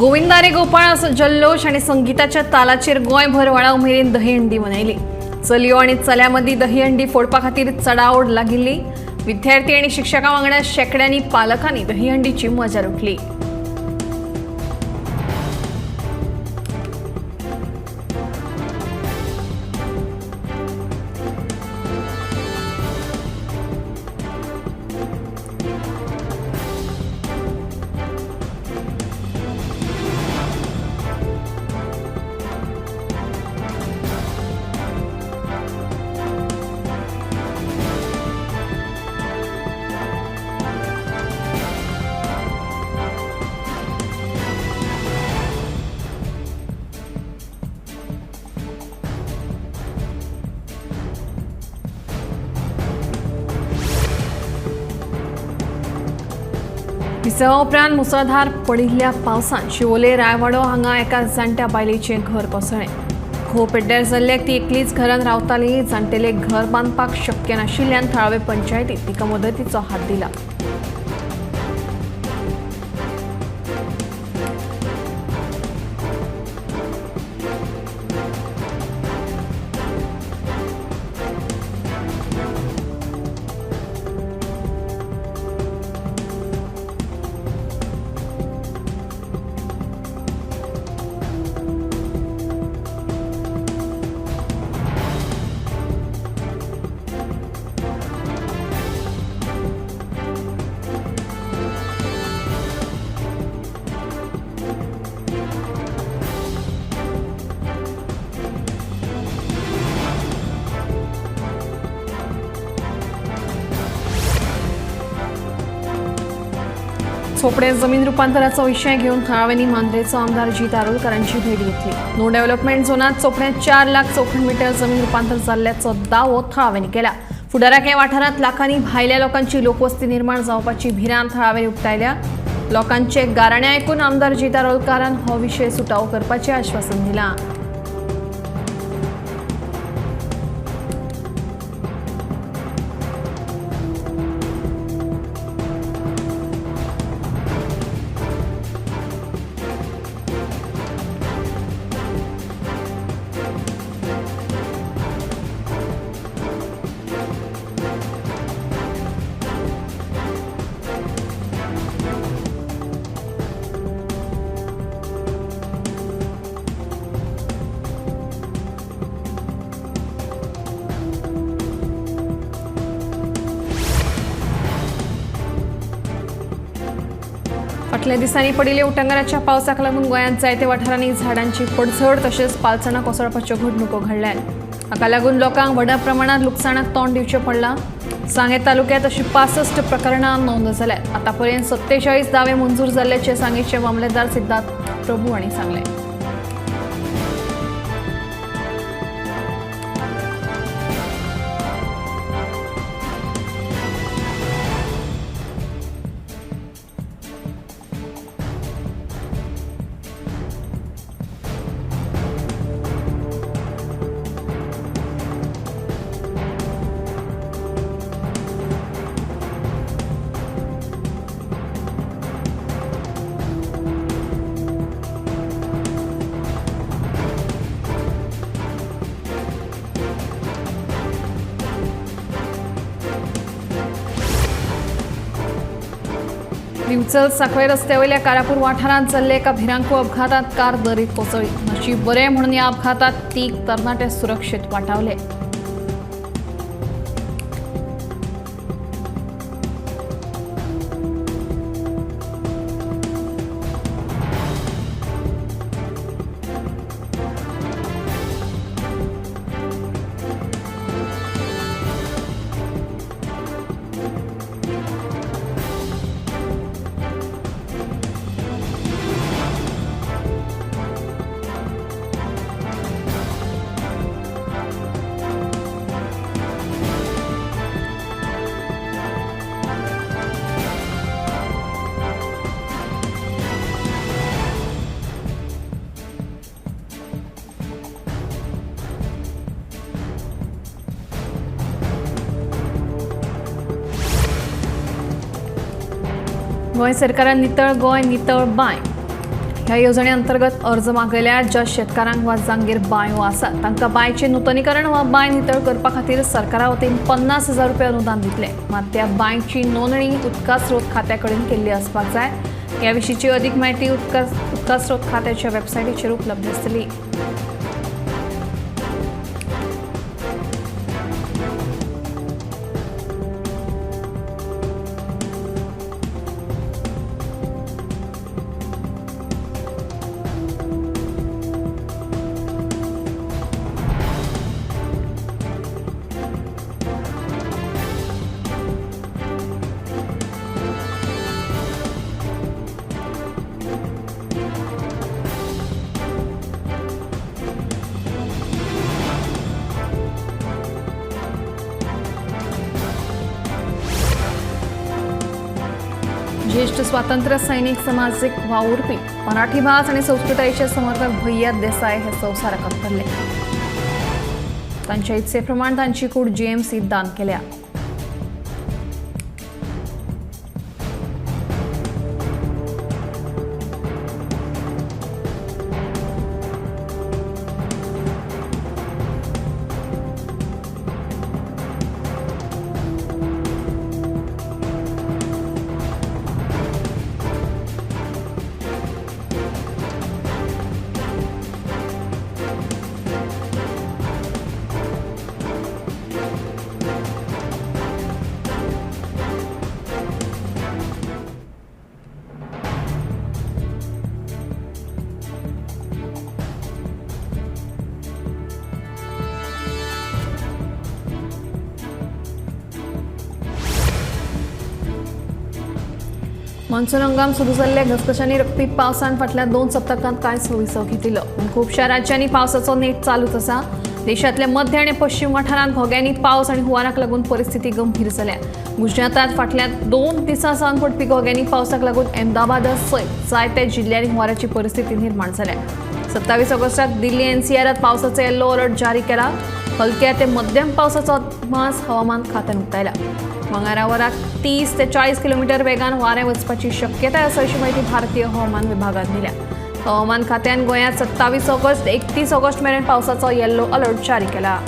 गोविंदा रे गोपाळ असो जल्लोश आनी संगीताच्या तालाचेर गोंयभर व्हडा उमेदीन दहीहंडी मनयली. चलयो आनी चल्या मदीं दहीहंडी फोडपा खातीर चडाओड लागिल्ली. विद्यार्थी आनी शिक्षकां वांगडा शेंकड्यांनी पालकांनी दहीहंडीची मजा लुटली. विसवा उपरांत मुसळधार पडिल्ल्या पावसान शिवोले रायवाडो हांगा एका जाणट्या बायलेचें घर कोसळ्ळें. घोव पेड्ड्यार जाल्ल्याक ती एकलीच घरांत रावताली. जाणटेलेक घर बांदपाक शक्य नाशिल्ल्यान थळावे पंचायतीन तिका मदतीचो हात दिला. चोपडे जमीन रुपांतराचो विशय घेवन थळाव्यांनी मांद्रेचो आमदार जीत आरोलकरांची भेट घेतली. नो डेव्हलपमेंट झोनात चोपड्यात 4 लाख चौखण मीटर जमीन रुपांतर जाल्ल्याचो दावो थळाव्यांनी केला. फुडाराक ह्या वाठारांत लाखांनी भायल्या लोकांची लोकवस्ती निर्माण जावपाची भिरांत थळाव्यांनी उक्तायल्या. लोकांचे गाराणे आयकून आमदार जीत आरोलकरान हो विशय सुटावो करपाचें आश्वासन दिलां. फाटल्या दिसांनी पडिल्ल्या उटंगाराच्या पावसाक लागून गोंयांत जायते वाठारांनी झाडांची पडझड तशेंच पालसणां कोसळपाच्यो घडणुको घडल्यात. हाका लागून लोकांक व्हडा प्रमाणांत लुकसाणाक तोंड दिवचें पडलां. सांगें तालुक्यांत अशी 65 प्रकरणां नोंद जाल्यात. आतापर्यंत 47 दावे मंजूर जाल्ल्याचे सांगेचे मामलेदार सिद्धार्थ प्रभू हांणी सांगलें. दिवचल साखळे रस्त्यावयल्या कारापूर वाठारांत जाल्ल्या एका भिरांकूळ अपघातात कार दरीत कोसळ्ळी. नशीब बरें म्हणून ह्या अपघातात 3 तरणाटे सुरक्षीत वाटावले. गोंय सरकारान नितळ गोंय नितळ बांय ह्या येवजणे अंतर्गत अर्ज मागयल्या ज्या शेतकारांक वा जांगेर बांयो आसात तांकां बांयचें नुतनीकरण वा बांय नितळ करपा खातीर सरकारा वतीन 50,000 रुपया अनुदान दितले। मात त्या बांयची नोंदणी उदका स्रोत खात्या कडेन केल्ली आसपाक जाय। ह्या विशींची अदीक म्हायती उदका स्रोत खात्याच्या वेबसायटीचेर उपलब्ध आसतली। ज्येष्ठ स्वातंत्र्य सैनिक, सामाजिक वावुरपी, मराठी भास आणि संस्कृतायेचे समर्थक भैया देसाय हे संवसाराक अंतरले। तांच्या इत्सेप्रमाण तांची कूड जीएमसीत दान केल्या। मान्सून हंगाम सुरू जाल्ल्या घसघशांनी रकपी पावसान फाटल्या 2 सप्तकांत कांय सविसव घेतिल्लो। पूण खुबश्या राज्यांनी पावसाचो नेट चालूच आसा। देशांतल्या मध्य आनी पश्चिम वाठारांत घोग्यांनी पावस आनी हुंवाराक लागून परिस्थिती गंभीर जाल्या। गुजरातांत फाटल्या 2 दिसां सावन पडपी घोग्यांनी पावसाक लागून अहमदाबाद सयत जायत्या जिल्ल्यांनी हुंवाराची परिस्थिती निर्माण जाल्या। 27 ऑगस्टाक दिल्ली एनसीआरांत पावसाचो येल्लो अलर्ट जारी केला। हलक्या ते मध्यम पावसाचो अदमास हवामान खात्यान उक्तायला। मंगळारा वराक 30 ते 40 किलोमीटर वेगान वारें वचपाची शक्यताय आसा अशी माहिती भारतीय हवामान विभागान दिल्या। हवामान खात्यान गोंयांत 27 ऑगस्ट 31 ऑगस्ट मेरेन पावसाचो येल्लो अलर्ट जारी केला।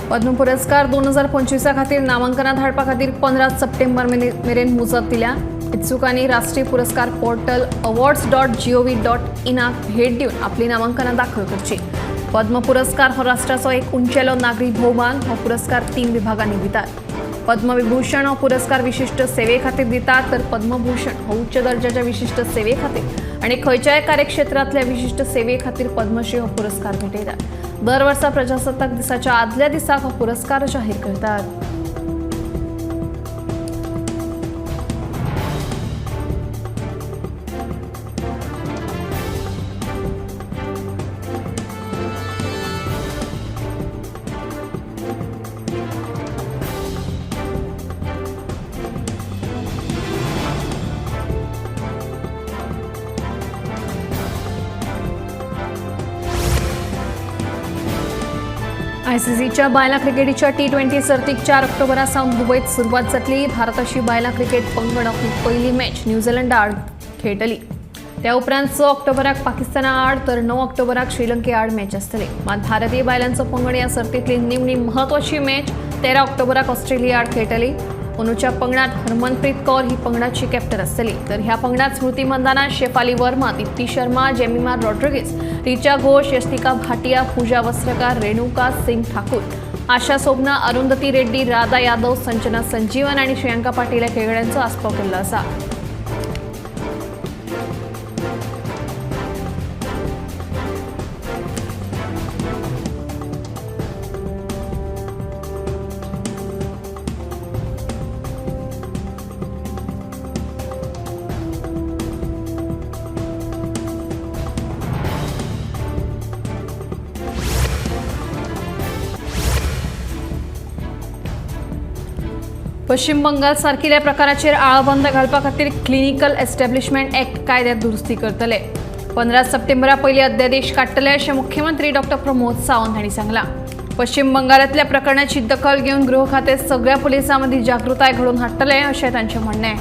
पद्म पुरस्कार 2025 खातीर नामांकनां धाडपा खातीर 15 सप्टेंबर मेरेन मुजत दिल्या। इत्सुकांनी राष्ट्रीय पुरस्कार पोर्टल awards.gov.in भेट दिवन आपली नामांकनां दाखल करची। पद्म पुरस्कार हो राष्ट्राचो एक उंचेलो नागरी भोवमान। हो पुरस्कार 3 विभागांनी दितात। पद्मविभूषण हो पुरस्कार विशिश्ट सेवे खातीर दितात, तर पद्मभूषण हो उच्च दर्जाच्या विशिश्ट सेवे खातीर आनी खंयच्याय कार्यक्षेत्रांतल्या विशिश्ट सेवे खातीर पद्मश्री हो पुरस्कार भेटयतात। दर वर्सा प्रजासत्ताक दिसाच्या आदल्या दिसाक हो पुरस्कार जाहीर करतात। आयसीसीच्या बायलां क्रिकेटीच्या T20 सर्तीक 4 ऑक्टोबरा सावन दुबयत सुरवात जातली। भारताची बायलां क्रिकेट पंगड आपली पयली मॅच न्यूझीलंडा आड खेळटली। त्या उपरांत 6 ऑक्टोबराक पाकिस्ताना आड तर 9 ऑक्टोबराक श्रीलंके आड मॅच आसतली। मात भारतीय बायलांचो पंगड ह्या सर्तींतली निमणी म्हत्वाची मॅच 13 ऑक्टोबराक ऑस्ट्रेलिया आड खेळटली। अंदूच्या पंगडात हरमनप्रीत कौर ही पंगडाची कॅप्टन आसतली, तर ह्या पंगडात स्मृती मंदाना, शेफाली वर्मा, दीप्ती शर्मा, जेमिमा रॉड्रिगेज, रिचा घोष, यस्तिका भाटिया, पूजा वस्त्रकार, रेणुका सिंग ठाकूर, आशा सोबना, अरुंधती रेड्डी, राधा यादव, संजना संजीवन आणि श्रेयांका पाटील या खेळगड्यांचो आस्पाव केल्लो आसा। पश्चिम बंगाल सारकिल्ल्या प्रकाराचेर आळाबंद घालपा खातीर क्लिनिकल एस्टॅब्लिशमेंट ऍक्ट कायद्यात दुरुस्ती करतले. 15 सप्टेंबरा पयलीं अध्यादेश काडटले अशें मुख्यमंत्री डॉ प्रमोद सावंत हांणी सांगलां. पश्चिम बंगालांतल्या प्रकरणाची दखल घेवन गृह खातें सगळ्या पुलिसां मदीं जागृताय घडोवन हाडटले अशें तांचें म्हणणें.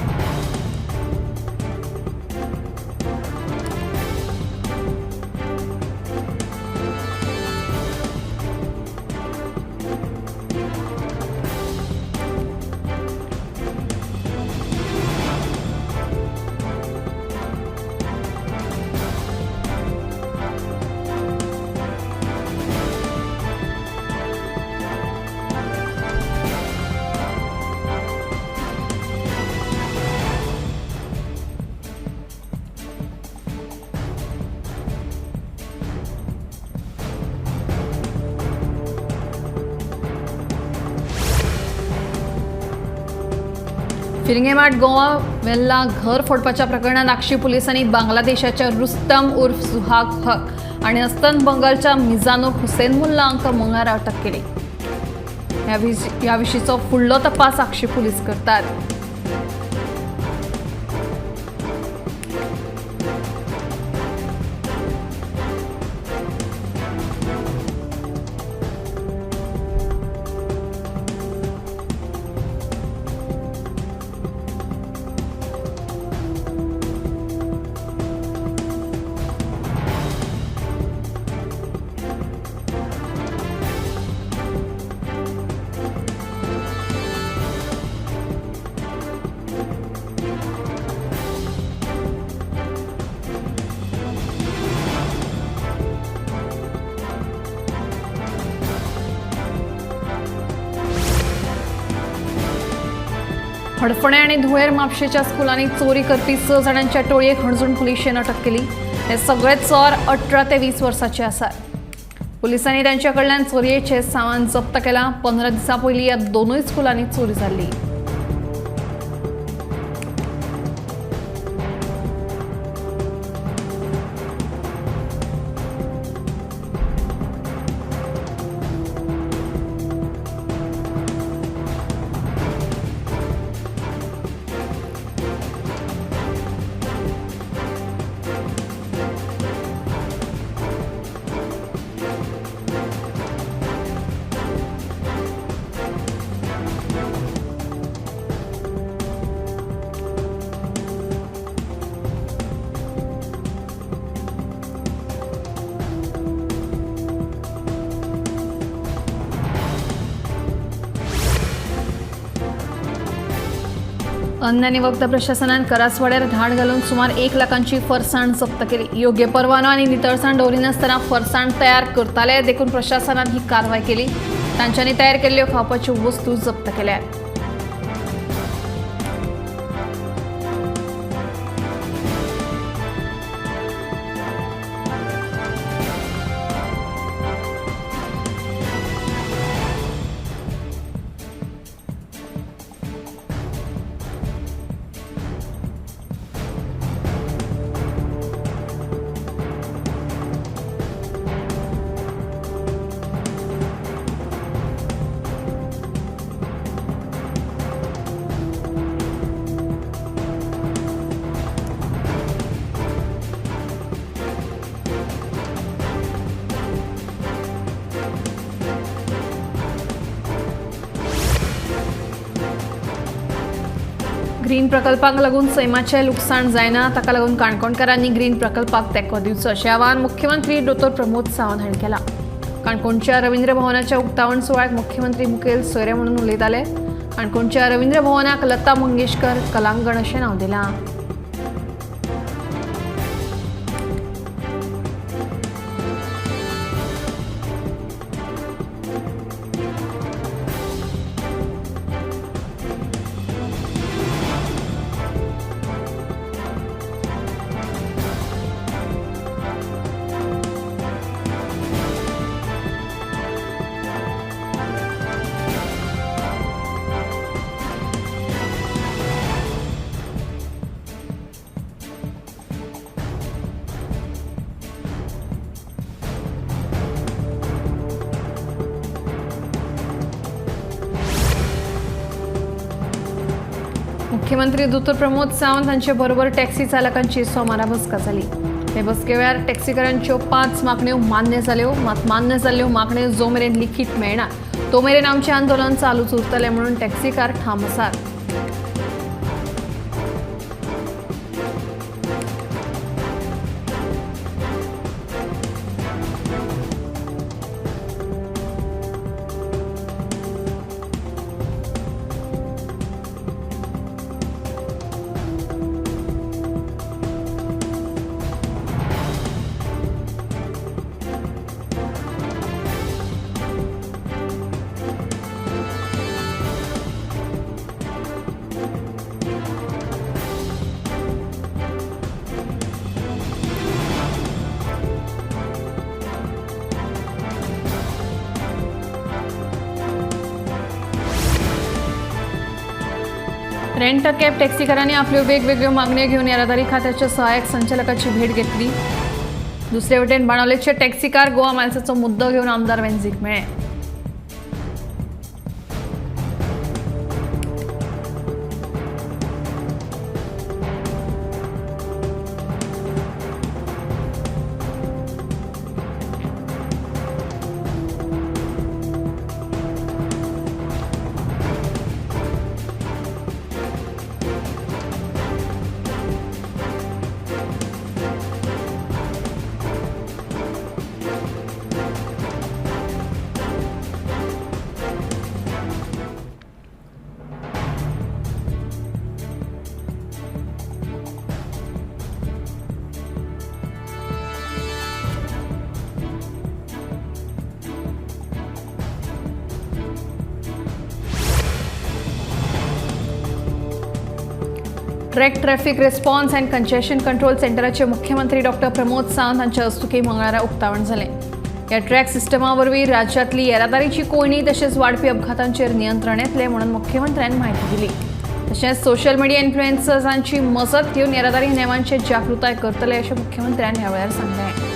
फिरंगेमाट गोवा वेल्ला घर फोडपाच्या प्रकरणात आगशी पोलिसांनी बांगलादेशाच्या रुस्तम उर्फ सुहाग हक आणि अस्तंत बंगालच्या मिजानूर हुसेन मुल्ला हांकां मंगळारा अटक केली. ह्या विशींचो फुडलो तपास आगशी पोलीस करतात. हडफणे आणि धुळेर म्हापशेच्या स्कुलांनी चोरी करपी 6 जाणांच्या टोळयेक हणजूण पुलिशेन अटक केली. हे सगळे चोर 18 ते 20 वर्साचे आसात. पुलिसांनी तांच्या कडल्यान चोरयेचें सामान जप्त केलां. 15 दिसां पयलीं ह्या दोनूय स्कुलांनी चोरी जाल्ली. अन्न आनी वखद प्रशासनान करासवाड्यार धाड घालून सुमार 1 लाखांची फरसाण जप्त केली. योग्य परवानो आनी नितळसाण दवरिनासतना फरसाण तयार करताले देखून प्रशासनान ही कारवाय केली. तांच्यांनी तयार केल्ल्यो खावपाच्यो वस्तू जप्त केल्या. ग्रीन प्रकल्पाक लागून सैमाचें लुकसाण जायना, ताका लागून काणकोणकारांनी ग्रीन प्रकल्पाक तेंको दिवचो अशें आवाहन मुख्यमंत्री डॉ प्रमोद सावंत हांणी केलां. काणकोणच्या रवींद्र भवनाच्या उक्तावण सुवाळ्याक मुख्यमंत्री मुखेल सोयरे म्हणून उलयताले. काणकोणच्या रवींद्र भवनाक लता मंगेशकर कलांगण अशें नांव दिलां. मुख्यमंत्री दोतोर प्रमोद सावंत हांचे बरोबर टॅक्सी चालकांची सोमारा बसका जाली. हे बसके वेळार टॅक्सीकारांच्यो 5 मागण्यो मान्य जाल्यो. मात मान्य जाल्ल्यो मागण्यो जो मेरेन लिखीत मेळना तो मेरेन आमचें आंदोलन चालूच उरतलें म्हणून टॅक्सीकार ठाम आसात. रेंट कॅब टॅक्सीकारांनी आपल्यो वेगवेगळ्यो मागण्यो घेवन येरादारी खात्याच्या सहाय्यक संचालकाची भेट घेतली. दुसरे वटेन बाणावलेचे टॅक्सीकार गोवा मायल्साचो मुद्दो घेवन आमदार वेंझीक मेळ्ळे. Track traffic response and congestion control सेंटराचे मुख्यमंत्री डॉक्टर प्रमोद सावंत हांच्या हस्तुकीं मंगळारा उक्तावण जालें. ह्या ट्रॅक सिस्टमा वरवीं राज्यांतली येरादारीची कोंयडी तशेंच वाडपी अपघातांचेर नियंत्रण येतलें म्हणून मुख्यमंत्र्यान म्हायती दिली. तशेंच सोशल मिडिया इन्फ्लुएन्सर्सांची मजत घेवन येरादारी नेमांचेर जागृताय करतले अशें मुख्यमंत्र्यान ह्या वेळार सांगलें.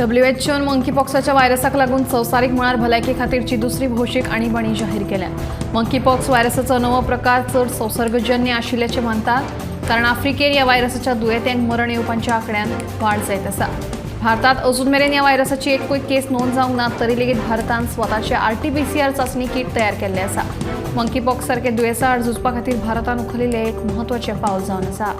डब्ल्यूएचओन मंकीपॉक्साच्या व्हायरसाक लागून संवसारीक मळार भलायकी खातीरची दुसरी भौशीक आणीबाणी जाहीर केल्या. मंकीपॉक्स व्हायरसाचो नवो प्रकार चड संसर्गजन्य आशिल्ल्याचें मानतात, कारण आफ्रिकेन ह्या व्हायरसाच्या दुयेंत्यांक मरण येवपाच्या आंकड्यांत वाड जायत आसा. भारतात अजून मेरेन ह्या व्हायरसाची एकूय केस नोंद जावंक ना, तरी लेगीत भारतान स्वताचे आरटीपीसीआर चांचणी किट तयार केल्लें आसा. मंकीपॉक्स सारके दुयेंसा आड झुजपा खातीर भारतान उखलिल्लें एक म्हत्वाचें पावल जावन आसा.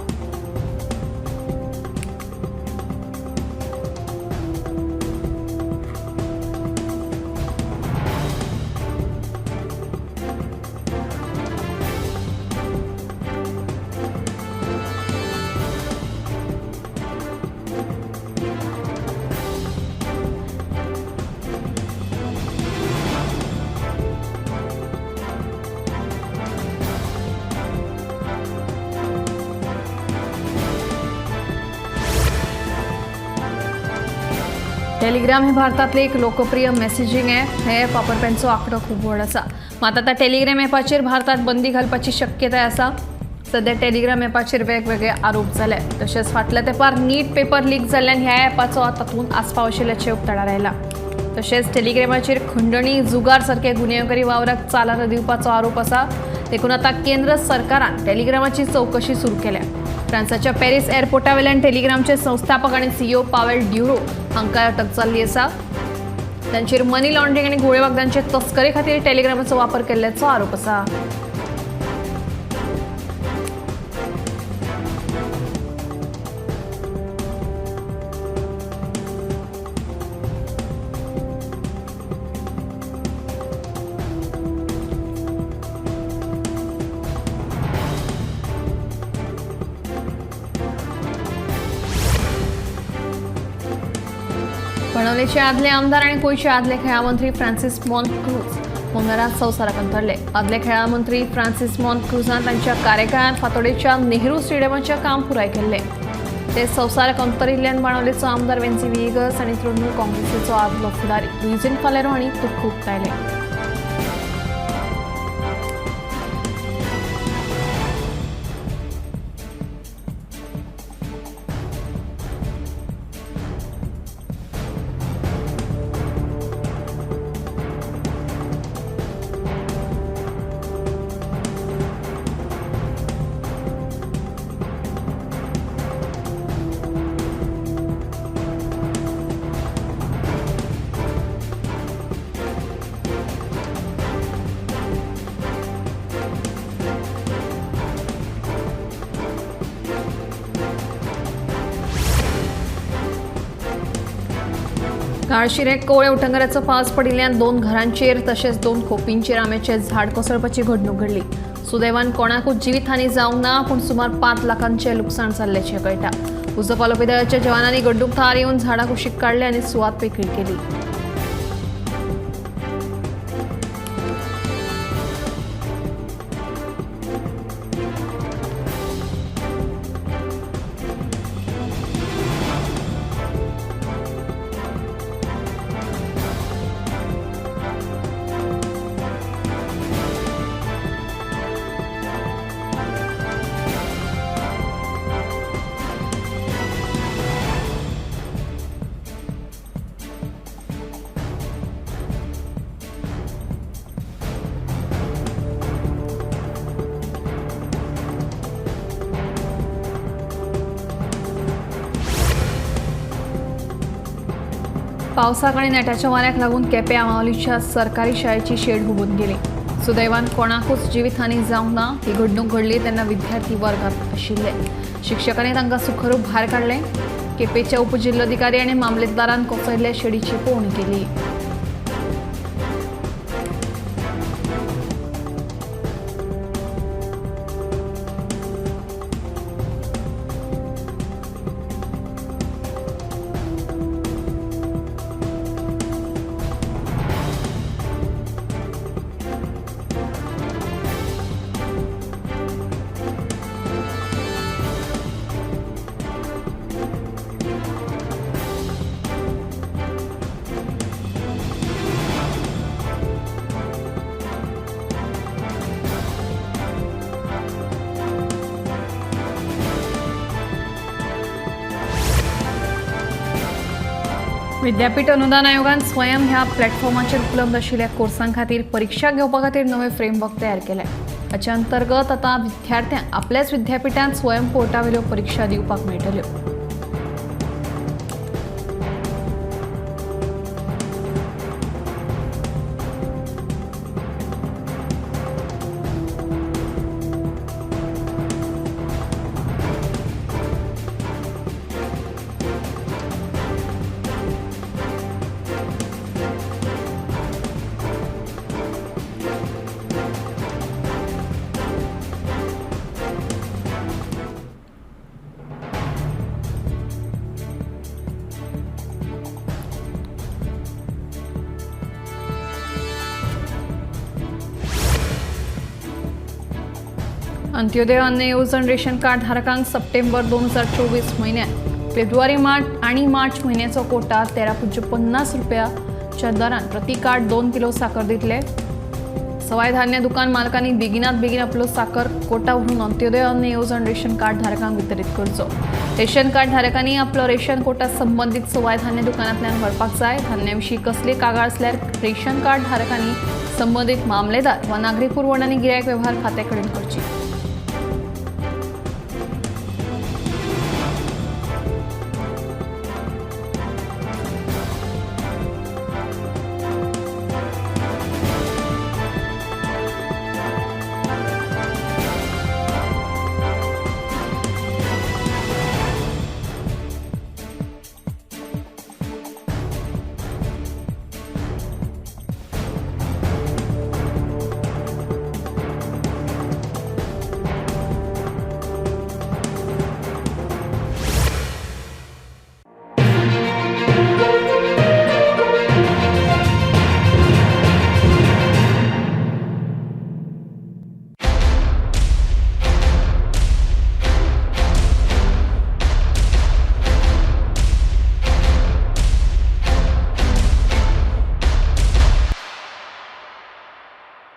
टेलिग्राम हे भारतांतलें एक लोकप्रिय मेसेजिंग ॲप. हे ॲप वापरप्यांचो आंकडो खूब व्हड आसा. मात आतां टेलिग्राम ॲपाचेर भारतांत बंदी घालपाची शक्यताय आसा. सद्या टेलिग्राम ॲपाचेर वेगवेगळे आरोप जाले. तशेंच फाटल्या तेंपार नीट पेपर लीक जाल्ल्यान ह्या ॲपाचो तातूंत आस्पाव आशिल्ल्याचें उक्ताडार आयलां. तशेंच टेलिग्रामाचेर खंडणी, जुगार सारके गुन्यांवकारी वावराक चालना दिवपाचो आरोप आसा. देखून आतां केंद्र सरकारान टेलिग्रामाची चवकशी सुरू केल्या. फ्रांसाच्या पॅरिस एअरपोर्टा वयल्यान टेलिग्रामचे संस्थापक आनी सीईओ पावेल ड्युरो हांकां अटक जाल्ली आसा. तांचेर मनी लॉन्ड्रिंग आनी घुंवळे वखदांचे तस्करे खातीर टेलिग्रामाचो वापर केल्ल्याचो आरोप आसा. बाणावलेचे आदले आमदार आनी गोंयचे आदले खेळां मंत्री फ्रांसीस मॉन्त क्रूज मंगळारा संवसाराक अंतरले. आदले खेळां मंत्री फ्रांसीस मॉन्त क्रूजान तांच्या कार्यकाळांत फातोडेच्या नेहरू स्टेडियमाचें काम पुराय केल्लें. ते संवसाराक अंतरिल्ल्यान बाणावलेचो आमदार वेन्सी व्हिएगस आनी तृणमूल काँग्रेसीचो आदलो फुडारी लुईझिन फालेरो हांणी दुख्ख उक्तायलें. काळशिरे कोळे उटंगाराचो पावस पडिल्ल्यान 2 घरांचेर तशेंच 2 खोपींचेर आंब्याचें झाड कोसळपाची घडणूक घडली. सुदैवान कोणाकूच जिवीतहानी जावंक ना, पूण सुमार 5 लाखांचें लुकसाण जाल्ल्याचें कळटा. उजो पालोवपी दळाच्या जवानांनी घडणूक थळार येवन झाडां कुशीक काडले आनी सुवात मेकळी केली. पावसाक आनी नेटाच्या वाऱ्याक लागून केपें आमावलीच्या सरकारी शाळेची शेड हुबून गेली. सुदैवान कोणाकूच जिवीतहानी जावंक ना. ही घडणूक घडली तेन्ना विद्यार्थी वर्गांत आशिल्ले. शिक्षकांनी तांकां सुखरूप भायर काडले. केपेंच्या उपजिल्लोधिकारी आनी मामलेदारान कोसळिल्ल्या शेडीची पळोवणी केली. विद्यापीठ अनुदान आयोगान स्वयं ह्या प्लॅटफॉर्माचेर उपलब्ध आशिल्ल्या कोर्सां खातीर परीक्षा घेवपा खातीर नवें फ्रेमवर्क तयार केलें. हाच्या अंतर्गत आतां विद्यार्थ्यांक आपल्याच विद्यापिठांत स्वयं पोर्टावेल्यो परीक्षा दिवपाक मेळटल्यो. अंत्योदय अन्न येवजण रेशन कार्ड धारकांक सप्टेंबर 2024 म्हयन्यात फेब्रुवारी मार्च आनी मार्च म्हयन्याचो कोटा 13.50 रुपयाच्या दरान प्रति कार्ड 2 किलो साकर दितले. सवाय धान्य दुकान मालकांनी बेगिनात बेगीन आपलो साकर कोटा व्हरून अंत्योदय अन्न येवजण रेशन कार्ड धारकांक वितरीत करचो. रेशन कार्ड धारकांनी आपलो रेशन कोटा संबंदीत सवाय धान्य दुकानांतल्यान व्हरपाक जाय. धान्या विशीं कसली कागाळ आसल्यार रेशन कार्ड धारकांनी संबंदीत मामलेदार वा नागरी पुरवण आनी गिरायक वेव्हार खात्या कडेन करची.